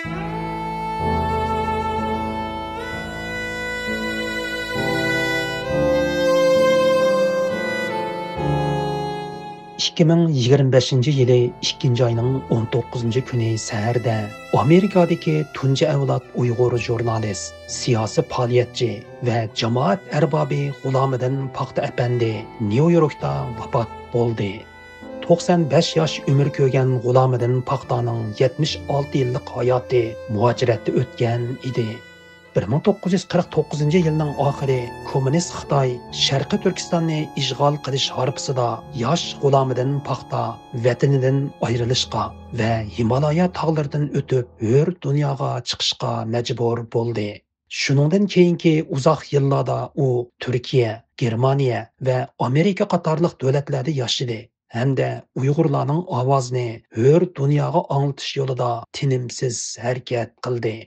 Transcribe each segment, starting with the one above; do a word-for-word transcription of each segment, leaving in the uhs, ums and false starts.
ئىككى مىڭ يىگىرمە بەشىنچى يىلى ئىككىنچى ئاينىڭ ئون توققۇزىنچى كۈنى سەھەردە ئامېرىكادىكى تۇنجى ئەۋلاد ئۇيغۇر ژۇرنالىست، سىياسىي پائالىيەتچى ۋە جامائەت ئەربابى غۇلامىدىن پاختا ئەپەندى نيۇ يوركتا ۋاپات بولدى. توقسان بەش ياش ئۆمۈر كۆرگەن غۇلامىدىن پاختانىڭ يەتمىش ئالتە يىللىق ھاياتى مۇھاجىرەتتە ئۆتكەن ئىدى. بىر مىڭ توققۇز يۈز قىرىق توققۇزىنچى يىلنىڭ ئاخىرى كوممۇنىست خىتاي شەرقىي تۈركىستاننى ئىشغال قىلىش ھارپىسىدا ياش غۇلامىدىن پاختا ۋەتىنىدىن ئايرىلىشقا ۋە ھىمالايا تاغلىرىدىن ئۆتۈپ ھۆر دۇنياغا چىقىشقا مەجبۇر بولدى. شۇنىڭدىن كېيىنكى ئۇزاق يىللاردا ئۇ تۈركىيە، گېرمانىيە ۋە ئامېرىكا قاتارلىق دۆلەتلەردە ياشىدى ھەمدە ئۇيغۇرلارنىڭ ئاۋازىنى ھۆر دۇنياغا ئاڭلىتىش يولىدا تىنىمسىز ھەرىكەت قىلدى.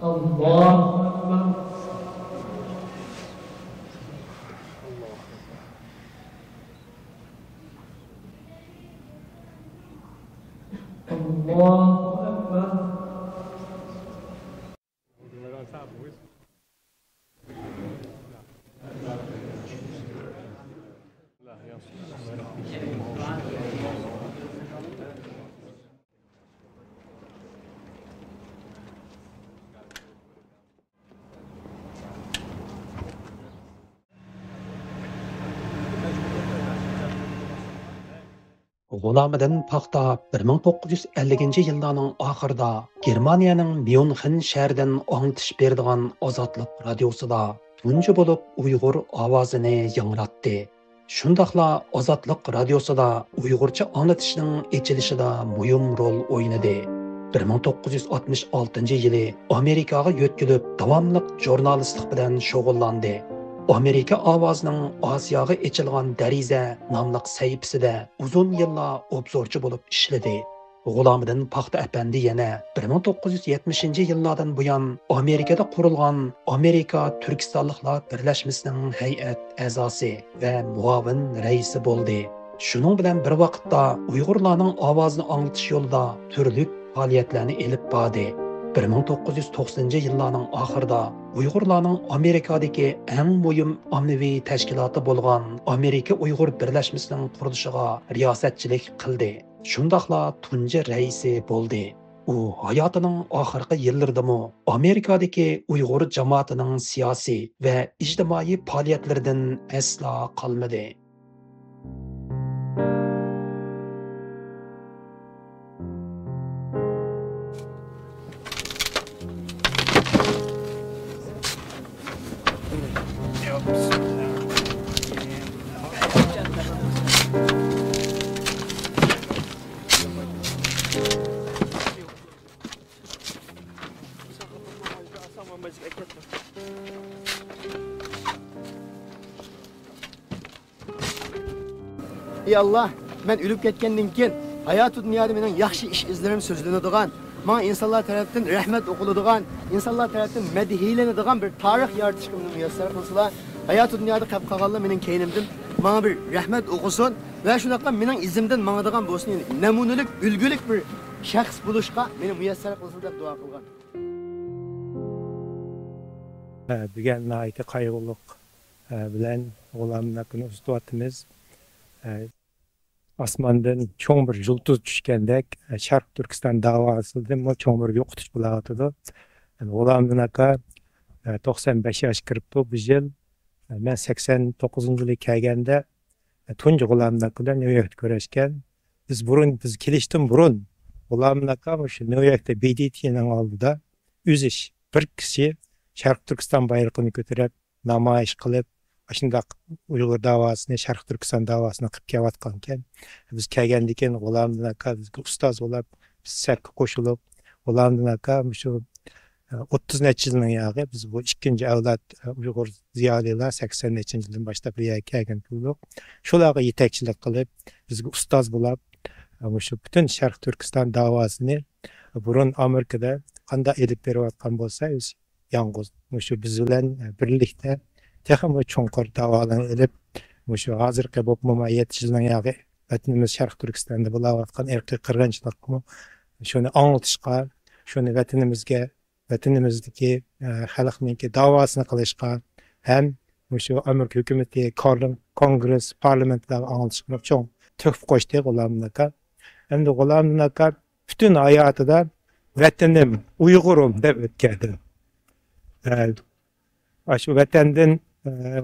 الله أكبر. الله أكبر. غۇلامىدىن پاختا بىر مىڭ توققۇز يۈز ئەللىكىنچى يىللارنىڭ ئاخىرىدا گېرمانىيەنىڭ ميۇنخېن شەھىرىدىن ئاڭلىتىش بېرىدىغان ئازادلىق رادىيوسىدا تۇنجى بولۇپ ئۇيغۇر ئاۋازىنى ياڭراتتى. شۇنداقلا ئازادلىق رادىيوسىدا ئۇيغۇرچە ئاڭلىتىشنىڭ ئېچىلىشىدا مۇھىم رول ئوينىدى. بىر مىڭ توققۇز يۈز ئاتمىش ئالتىنچى يىلى ئامېرىكاغا يۆتكىلىپ، داۋاملىق ژۇرنالىستلىق بىلەن شۇغۇللاندى. ئامېرىكا ئاۋازىنىڭ ئاسىياغا ئېچىلغان دەرىزە ناملىق سەھىپىسىدە ئۇزۇن يىللار ئوبزورچى بولۇپ ئىشلىدى. غۇلامىدىن پاختا ئەپەندى يەنە بىر مىڭ توققۇز يۈز يەتمىشىنچى يىللاردىن بۇيان ئامېرىكىدا قۇرۇلغان ئامېرىكا تۈركىستانلىقلار بىرلەشمىسىنىڭ ھەيئەت ئەزاسى ۋە مۇئاۋىن رەئىسى بولدى. شۇنىڭ بىلەن بىر ۋاقىتتا ئۇيغۇرلارنىڭ ئاۋازىنى ئاڭلىتىش يولىدا تۈرلۈك پائالىيەتلەرنى ئېلىپ باردى. بىر مىڭ توققۇز يۈز توقسىنىنچى يىللارنىڭ ئاخىرىدا ئۇيغۇرلارنىڭ ئامېرىكادىكى ئەڭ مۇھىم ئاممىۋى تەشكىلاتى بولغان ئامېرىكا ئۇيغۇر بىرلەشمىسىنىڭ قۇرۇلۇشىغا رىياسەتچىلىك قىلدى. شۇنداقلا تۇنجى رەئىسى بولدى. ئۇ ھاياتىنىڭ ئاخىرقى يىللىرىدىمۇ ئامېرىكادىكى ئۇيغۇر جامائىتىنىڭ سىياسىي ۋە ئىجتىمائىي پائالىيەتلىرىدىن ئەسلا قالمىدى. ئى ئاللا، مەن ئۆلۈپ كەتكەندىن كېيىن ھاياتى دۇنيادا مېنىڭ ياخشى ئىش ئىزلىرىم سۆزلىنىدىغان، ماڭا ئىنسانلار تەرەپتىن رەھمەت ئوقۇلىدىغان، ئىنسانلار تەرەپتىن مەدھىيەلىنىدىغان بىر تارىخ يارىتىشقا مېنى مۇيەسسەر قىلسىلا، ھاياتى دۇنيادا قېلىپ قالغانلار مېنىڭ كەينىمدىن ماڭا بىر رەھمەت ئوقۇسۇن ۋە شۇنداقلا مېنىڭ ئىزىمدىن ماڭىدىغان بولسۇن، يەنى نەمۇنىلىك، ئۈلگىلىك بىر شەخس بولۇشقا مېنى مۇيەسسەر قىلسۇن دەپ دۇئا قىلغان. بۈگۈن ناھايىتى قايغۇلۇق بىلەن غۇلامىدىن ئاكىنى ئۇزىتىۋاتىمىز. ئاسماندىن چوڭ بىر يۇلتۇز چۈشكەندەك، شەرقىي تۈركىستان داۋاسىدىنمۇ چوڭ بىر يوقىتىش بولاۋاتىدۇ. غۇلامىدىن ئاكا توقسان بەش ياشقا كىرىپتۇ بۇ يىل. مەن سەكسەن توققۇزىنچى يىلى كەلگەندە، تۇنجى غۇلامىدىن ئاكا بىلەن نيۇ يوركتا كۆرۈشكەن. بىز بۇرۇن، بىز كېلىشتىن بۇرۇن غۇلامىدىن ئاكا مۇشۇ نيۇ يوركتا بى دى تىنىڭ ئالدىدا ئۆزى بىر كىشى شەرقىي تۈركىستان بايرىقىنى كۆتۈرۈپ، نامايىش قىلىپ، ئاشۇنداق ئۇيغۇر داۋاسىنى، شەرقىي تۈركىستان داۋاسىنى قىلىپ كېلىۋاتقانىكەن. بىز كەلگەندىن كېيىن غۇلامىدىن ئاكا بىزگە ئۇستاز بولاپ، بىز سەپكە قوشۇلۇپ، غۇلامىدىن ئاكا مۇشۇ، ئە، ئوتتۇز نەچچە يىلنىڭ ياغى بىز بۇ ئىككىنچى ئەۋلاد، ئە، ئۇيغۇر زىيالىيلار سەكسەن نەچچىنچى يىلدىن باشلاپ بۇ يەرگە كەلگەن تۇردۇق. شۇلارغا يېتەكچىلىك قىلىپ، بىزگە ئۇستاز بولاپ، ئە، مۇشۇ پۈتۈن شەرقىي تۈركىستان داۋاسىنى بۇرۇن ئامېرىكىدا قانداق ئېلىپ بېرىۋاتقان بولسا، ئۆزى يالغۇز مۇشۇ بىز بىلەن بىرلىكتە تېخىمۇ چوڭقۇر داۋالارنى ئېلىپ، مۇشۇ ھازىرقى بولۇپمۇ يەتتە يىلنىڭ ياغى ۋەتىنىمىز شەرقىي تۈركىستاندا بولاۋاتقان ئىرقىي قىرغىنچىلىققىمۇ شۇنى ئاڭلىتىشقا، شۇنى ۋەتىنىمىزگە، ۋەتىنىمىزدىكى، ئە، خەلقنىڭكى داۋاسىنى قىلىشقا ھەم مۇشۇ ئامېرىكا ھۆكۈمىتى، كارل-، كونگرېس، پارلامېنتلارغا ئاڭلىتىشقا چوڭ تۆھپە قوشتى غۇلامدىن ئاكا. ئەمدى غۇلامدىن ئاكا پۈتۈن ھاياتىدا «ۋەتىنىم، ئۇيغۇرۇم» دەپ ئۆتكەندى. ئە، ئاشۇ ۋەتەندىن، ئە،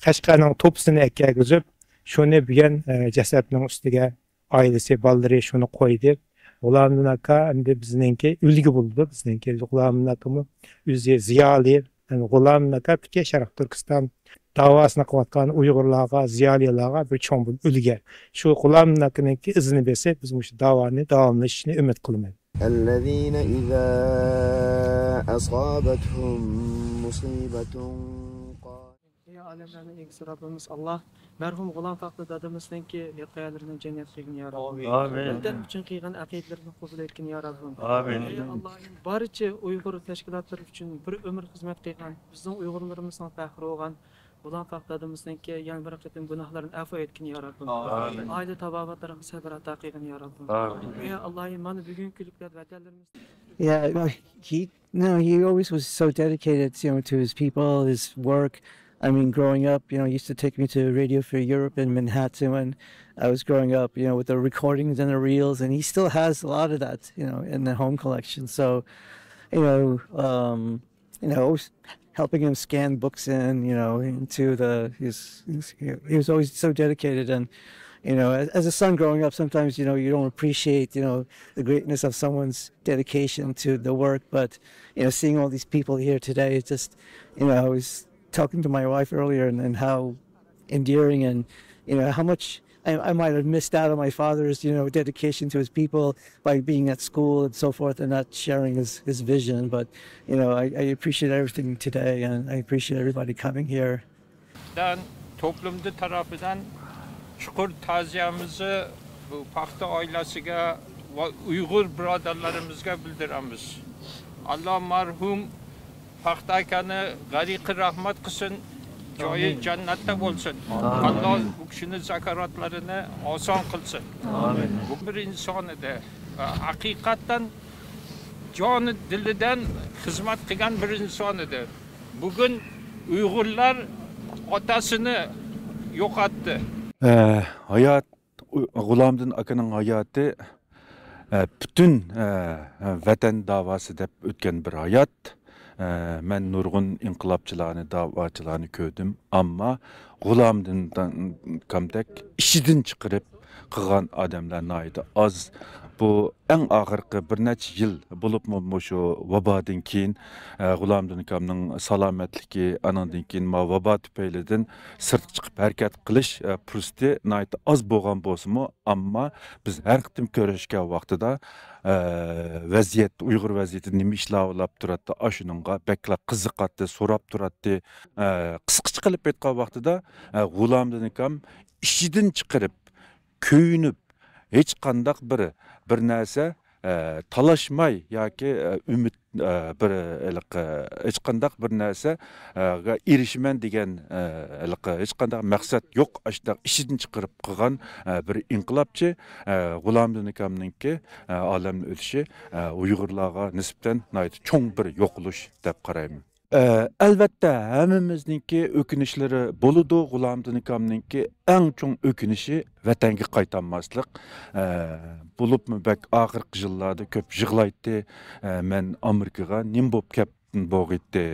قەشقەرنىڭ توپىسىنى ئەكەرگۈزۈپ، شۇنى بۈگۈن، ئە، جەسەتنىڭ ئۈستىگە ئائىلىسى، بالىلىرى شۇنى قويدى. غۇلامدىن ئاكا ئەمدى بىزنىڭكى ئۈلگە بولىدۇ. بىزنىڭكى غۇلامدىن ئاكىمۇ ئۆزى زىيالىي. يەنى غۇلامدىن ئاكا پۈتكۈل شەرقىي تۈركىستان داۋاسىنى قىلىۋاتقان ئۇيغۇرلارغا، زىيالىيلارغا بىر چوڭ بىر ئۈلگە. شۇ غۇلامدىن ئاكىنىڭكى ئىزىنى بېسىپ، بىز مۇشۇ داۋانى داۋاملىشىشىنى ئۈمىد قىلىمەن. الذين إذا أصابتهم مصيبة قالوا. ئى ئالەملەرنىڭ ئىگىسى رەببىمىز ئاللا مەرھۇم غۇلام پاختا دادىمىزنىڭكى ياتقان يەرلىرىنى جەننەت قىلغىن يا رەببىم. ئامىن. ۋەتەن ئۈچۈن قىلغان ئەقىدىلىرىنى قوبۇل ئەتكىن يا رەببىم. ئامىن. ئى ئاللاھىم، بارچە ئۇيغۇر تەشكىلاتلىرى ئۈچۈن بىر ئۆمۈر خىزمەت قىلغان، بىزنىڭ ئۇيغۇرلىرىمىزنىڭ پەخرى بولغان غۇلام پاختا دادىمىزنىڭكى يەنە بىر قېتىم گۇناھلىرىنى ئەفۇ ئەتكىن يا رەببىم. ئامىن. ئائىلە تاۋابىئاتلىرىغا سەبىر ئاتا قىلغىن يا رەببىم. ئامىن. ئى ئاللاھىم، مانا بۈگۈنكى كۈنلۈكلەردە ۋەتەنلىرىمىز. Yeah, no, he no, he always was so dedicated, you know, to his people, his work. I mean, growing up, you know, he used to take me to Radio Free Europe in Manhattan when I was growing up, you know, with the recordings and the reels, and he still has a lot of that, you know, in the home collection. So, you know, um, you know, always helping him scan books in, you know, into the, his, his, he was always so dedicated. And, you know, as, as a son growing up, sometimes, you know, you don't appreciate, you know, the greatness of someone's dedication to the work. But, you know, seeing all these people here today, it's just, you know, I was talking to my wife earlier and, and how endearing and, you know, how much I, I might have missed out on my father's, you know, dedication to his people by being at school and so forth and not sharing his, his vision. But, you know, I, I appreciate everything today and I appreciate everybody coming here. دەن توپلۇمدا تەرەپىدىن چوڭقۇر تەزىيەمىزنى بۇ پاختا ئائىلىسىگە ۋە ئۇيغۇر بۇرادەرلىرىمىزگە بىلدۈرىمىز. ئاللا مەرھۇم پاختا ئاكىنى غەرقى رەھمەت قىلسۇن، جايى جەننەتتە بولسۇن. ئاللا ئۇ كىشىنىڭ زاكاراتلىرىنى ئاسان قىلسۇن. بۇ بىر ئىنسان ئىدى. ھەقىقەتەن جانى دىلىدىن خىزمەت قىلغان بىر ئىنسان ئىدى. بۈگۈن ئۇيغۇرلار ئاتىسىنى يوقاتتى. ئە، ھايات، غۇلامدىن ئاكىنىڭ ھاياتى، ئە، پۈتۈن، ئە، ۋەتەن داۋاسى دەپ ئۆتكەن بىر ھايات. ئە، مەن نۇرغۇن ئىنقىلابچىلارنى، داۋاچىلارنى كۆردۈم، ئەمما غۇلامدىن ئاكامدەك ئىچىدىن چىقىرىپ قىلغان ئادەملەر ناھايىتى ئاز. بۇ ئەڭ ئاخىرقى بىر نەچچە يىل بولۇپمۇ مۇشۇ ۋابادىن كېيىن، ئە، غۇلامدىن ئاكامنىڭ سالامەتلىكى، ئانىڭدىن كېيىن ما ۋابا تۈپەيلىدىن سىرتقا چىقىپ ھەرىكەت قىلىش، ئە، پۇرسىتى ناھايىتى ئاز بولغان بولسىمۇ، ئەمما بىز ھەر قېتىم كۆرۈشكەن ۋاقتىدا، ئە، ۋەزىيەت، ئۇيغۇر ۋەزىيىتى نېمە ئىشلار بولاپ تۇراتتى، ئاشۇنىڭغا بەكلا قىزىقاتتى، سوراپ تۇراتتى. ئە، قىسقىچە قىلىپ ئېيتقان ۋاقتىدا، ئە، غۇلامدىن ئاكام ئىچىدىن چىقىرىپ، كۆيۈنۈپ، ھېچقانداق بىر، بىر نەرسە، ئە، تالاشماي ياكى، ئە، ئۈمىد، ئە، بىر، ھېلىقى، ھېچقانداق بىر نەرسە، ئە، گە ئېرىشىمەن دېگەن، ئە، ھېلىقى، ھېچقانداق مەقسەت يوق، ئاشۇنداق ئىچىدىن چىقىرىپ قىلغان، ئە، بىر ئىنقىلابچى، ئە، غۇلامدىن ئاكامنىڭكى، ئە، ئالەمدىن ئۆتۈشى، ئە، ئۇيغۇرلارغا نىسبەتەن ناھايىتى چوڭ بىر يوقىلىش دەپ قارايمەن. ئە، ئەلۋەتتە، ھەممىمىزنىڭكى ئۆكۈنۈشلىرى بولىدۇ. غۇلامدىن ئاكامنىڭكى ئەڭ چوڭ ئۆكۈنۈشى ۋەتەنگە قايتالماسلىق. ئە، بولۇپمۇ بەك ئاخىرقى يىللاردا كۆپ يىغلايتتى. ئە، مەن ئامېرىكىغا نېمە بولۇپ كەپ بولغىيتتى؟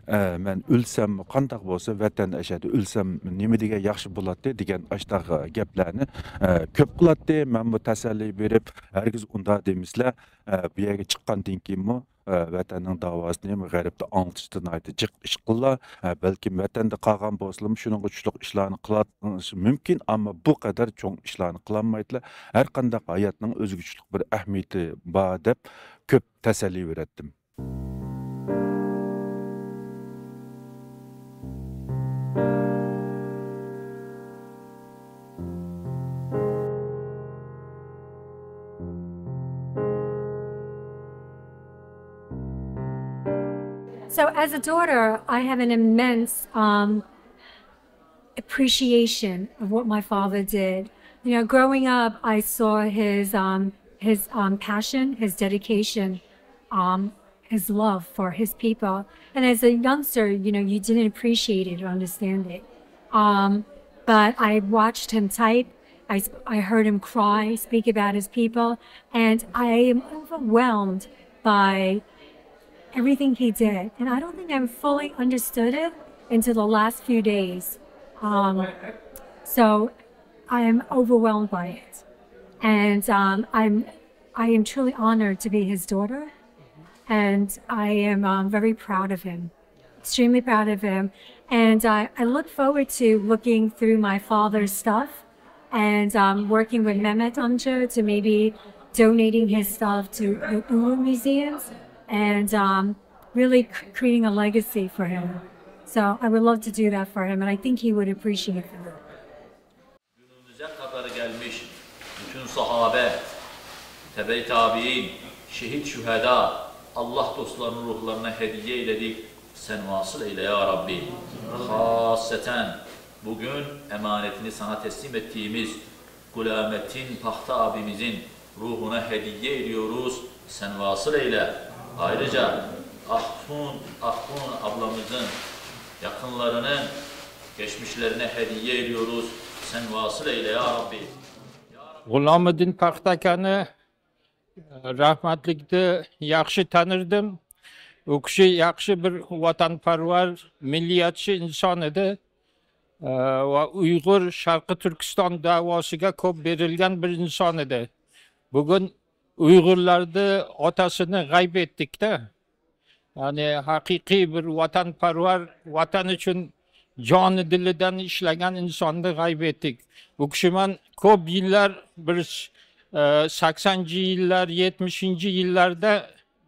ئە، مەن ئۆلسەم قانداق بولسا، ۋەتەن ئەشەدە ئۆلسەم نېمە دېگەن ياخشى بولاتتى دېگەن ئاشتاق گەپلەرنى، ئە، كۆپ قىلاتتى. مەنمۇ تەسەللى بېرىپ، ھەرگىز ئۇنداق دېمىسىلەر، ئە، بۇ يەرگە چىققاندىن كېيىنمۇ ئە، ۋەتەننىڭ داۋاسىنى غەربتە ئاڭلىتىشتا ناھايىتى جىق ئىش قىلىلا. ئە، بەلكىم ۋەتەندە قالغان بولسىلىمۇ شۇنىڭغا چۈشلۈك ئىشلارنى قىلىۋاتقىنى مۇمكىن، ئەمما بۇ قەدەر چوڭ ئىشلارنى قىلالمايدىلا. ھەر قانداق ھاياتنىڭ ئۆزگىچىلىك بىر ئەھمىيىتى بار دەپ كۆپ تەسەللى بېرەتتىم. So, as a daughter, I have an immense um, appreciation of what my father did. You know, growing up, I saw his um, his um, passion, his dedication, um, his love for his people. And as a youngster, you know, you didn't appreciate it or understand it. Um, but I watched him type. I, I heard him cry, speak about his people, and I am overwhelmed by everything he did. And I don't think I fully understood it until the last few days. Um, so I am overwhelmed by it. And um, I'm, I am truly honored to be his daughter. And I am um, very proud of him, extremely proud of him. And I, I look forward to looking through my father's stuff and um, working with Mehmet Amca to maybe donating his stuff to the Uyghur museums and um, really c- creating a legacy for him. So I would love to do that for him, and I think he would appreciate that. Günümüze kadar gelmiş bütün sahabe, tebe-i tabiin, şehit şüheda, Allah dostlarının ruhlarına hediye eyledik. Sen vasıl eyle ya Rabbi. Hasreten bugün emanetini sana teslim ettiğimiz Gulamettin Pahta abimizin ruhuna hediye ediyoruz. Sen vasıl eyle. Ayrıca Ahtun, Ahtun ablamızın yakınlarının geçmişlerine hediye ediyoruz. Sen vasıl eyle ya Rabbi. غۇلامىدىن پاختاكانى رەھمەتلىكتە ياخشى تونۇردۇم. ئۇ كىشى ياخشى بىر ۋەتەنپەرۋەر، مىللىيەتچى ئىنسان ئىدى. ۋە ئۇيغۇر شەرقىي تۈركىستان دەۋاسىغا كۆپ بېرىلگەن بىر ئىنسان ئىدى. بۈگۈن ئۇيغۇرلاردا ئاتاسىنى غەيب ئەتتۇق-دە. يەنى ھەقىقىي بىر ۋەتەنپەرۋەر، ۋەتەن ئۈچۈن جانى دىلىدىن ئىشلىگەن ئىنساننى غەيب ئەتتۇق. بۇ كىشى مەن كۆپ يىللار، بىر سەكسەنىنچى يىللار، يەتمىشىنچى يىللاردا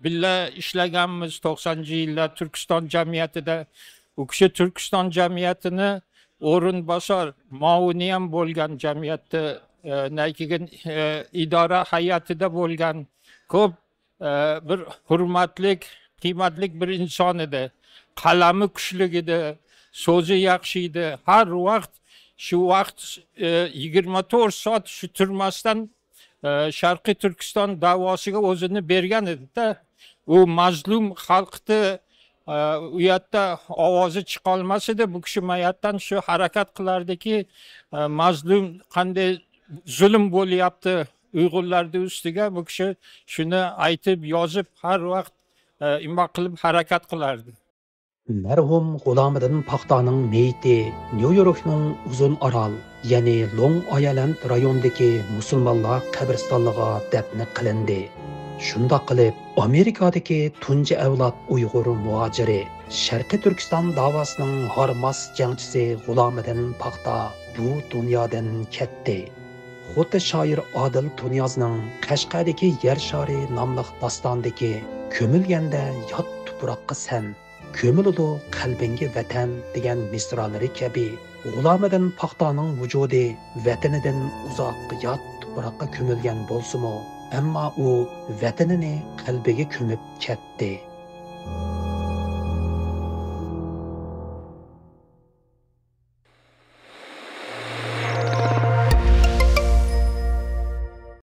بىللە ئىشلىگەنمىز، توقسانىنچى يىللار تۈركىستان جەمئىيىتىدە. ئۇ كىشى تۈركىستان جەمئىيىتىنى ئورۇنباسار مۇئاۋىنى ھەم بولغان جەمئىيەتتە، نەكىگىن ئىدارە ھەيئىتىدە بولغان. كۆپ بىر ھۆرمەتلىك، قىممەتلىك بىر ئىنسان ئىدى. قەلىمى كۈچلۈك ئىدى، سۆزى ياخشى ئىدى. ھەر ۋاقىت، شۇ ۋاقىت يىگىرمە تۆت سائەت شۇ تۇرماستىن شەرقىي تۈركىستان دەۋاسىغا ئۆزىنى بەرگەن ئىدى-دە. ئۇ مەزلۇم خەلقتە ئۇ يەردە ئاۋازى چىقالماس ئىدى. بۇ كىشى مەيەتتىن شۇ ھەرىكەت قىلاردىكى، مەزلۇم قانداق زۇلۇم بولۇياپتۇ ئۇيغۇرلاردا ئۈستىگە، بۇ كىشى شۇنى ئېيتىپ، يازىپ، ھەر ۋاقىت ئىما قىلىپ ھەرىكەت قىلاردى. مەرھۇم غۇلامىدىن پاختانىڭ مېيىتى نيۇ يوركنىڭ ئۇزۇن ئارال، يەنى لونگ ئايلەند رايونىدىكى مۇسۇلمانلار قەبرىستانلىقىغا دەپنە قىلىندى. شۇنداق قىلىپ، ئامېرىكادىكى تۇنجى ئەۋلاد ئۇيغۇر مۇھاجىرى، شەرقىي تۈركىستان داۋاسىنىڭ ھارماس جەڭچىسى غۇلامىدىن پاختا بۇ دۇنيادىن كەتتى. خوتى شائىر ئادىل تۇنىيازنىڭ قەشقەردىكى يەر شارى ناملىق داستاندىكى كۆمۈلگەندە يات تۇپراققا سەن، كۆمۈلىدۇ قەلبىڭگە ۋەتەن دېگەن مىسرالىرى كەبى، غۇلامىدىن پاختانىڭ ۋۇجۇدى ۋەتىنىدىن ئۇزاق يات تۇپراققا كۆمۈلگەن بولسىمۇ، ئەمما ئۇ ۋەتىنىنى قەلبىگە كۆمۈپ كەتتى.